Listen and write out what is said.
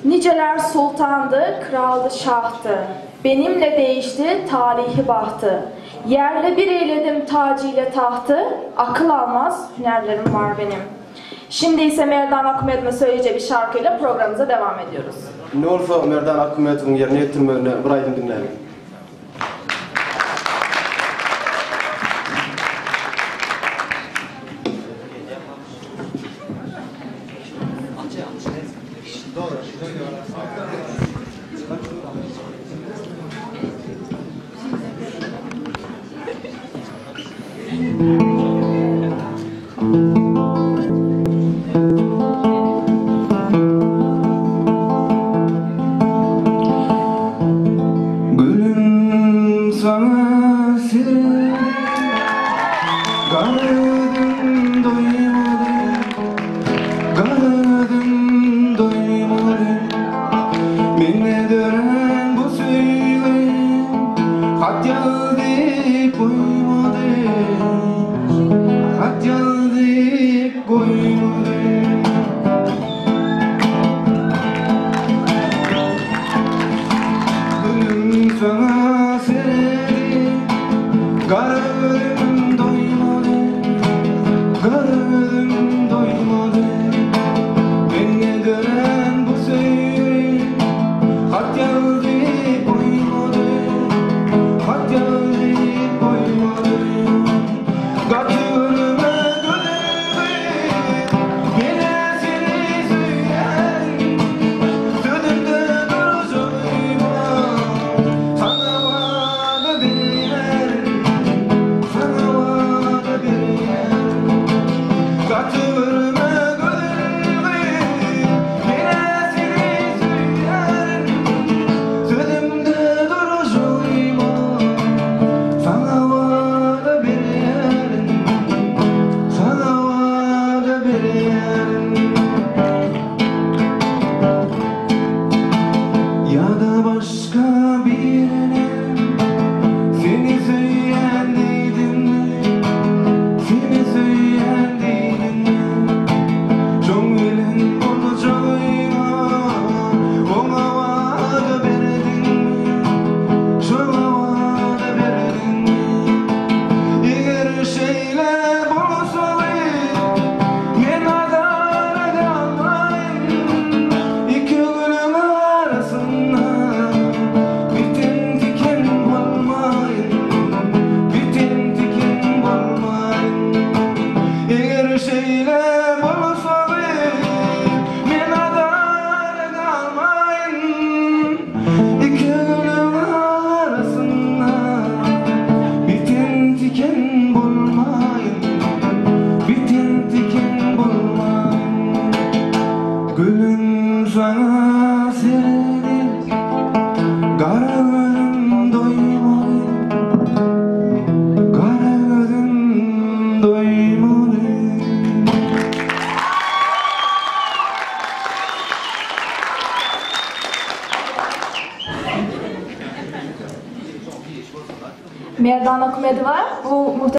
Niceler sultandy, kraldy, şahdy, Benimle değişti talihi bahtı. Yerle bir eyledim tacı ile tahtı, Akıl almaz hünerlerim var benim. Şimdi ise Merdan Akmedov'un söyleyeceği bir şarkıyla programımıza devam ediyoruz. Indi bolsa Merdan Akmedowyň ýerine ýetirmeginde bir aýdym diňläliň. Gülüm saňa seredip, Gara gözüm doýmady, Gara gözüm doýmady. Mende dörän bu söýgi Hat ýaz diýip goýmady, Hat ýaz diýip goýmady. Gülüm saňa seredip, Gara gözüm doýmady, Gara gözüm doýmady. Mende dörän bu söýgi Hat ýaz diýip goýmady, Hat ýaz diýip goýmady. Gaty görme gözelmi, Men-ä seni söýýärin. Sözümde durjagyma, Saňa wada berýärin, Saňa wada berýärin. Gaty görme gözelmi, Men-ä seni söýýärin. Sözümde durjagyma, Saňa wada berýärin, Saňa wada berýärin. Ýa-da başga birine Seni söýýän diýdimmi, Seni söýýän diýdimmi? Şoň bilen boljagyňa Oňa wada berdiňmi, Şoňa wada berdiňmi? Eger şeýle bolsaly, Men azara galmaýyn. Iki gülüň arasynda Biten tiken bolmaýyn, Biten tiken bolmaýyn. Eger şeýle bolsaly, Men azara galmaýyn. Iki gülüň arasynda Biten tiken bolmaýyn, Biten tiken bolmaýyn. Gülüm saňa seredip, Gara gözüm doýmady, Gara gözüm doýmady. Merdan Akmedowa bu.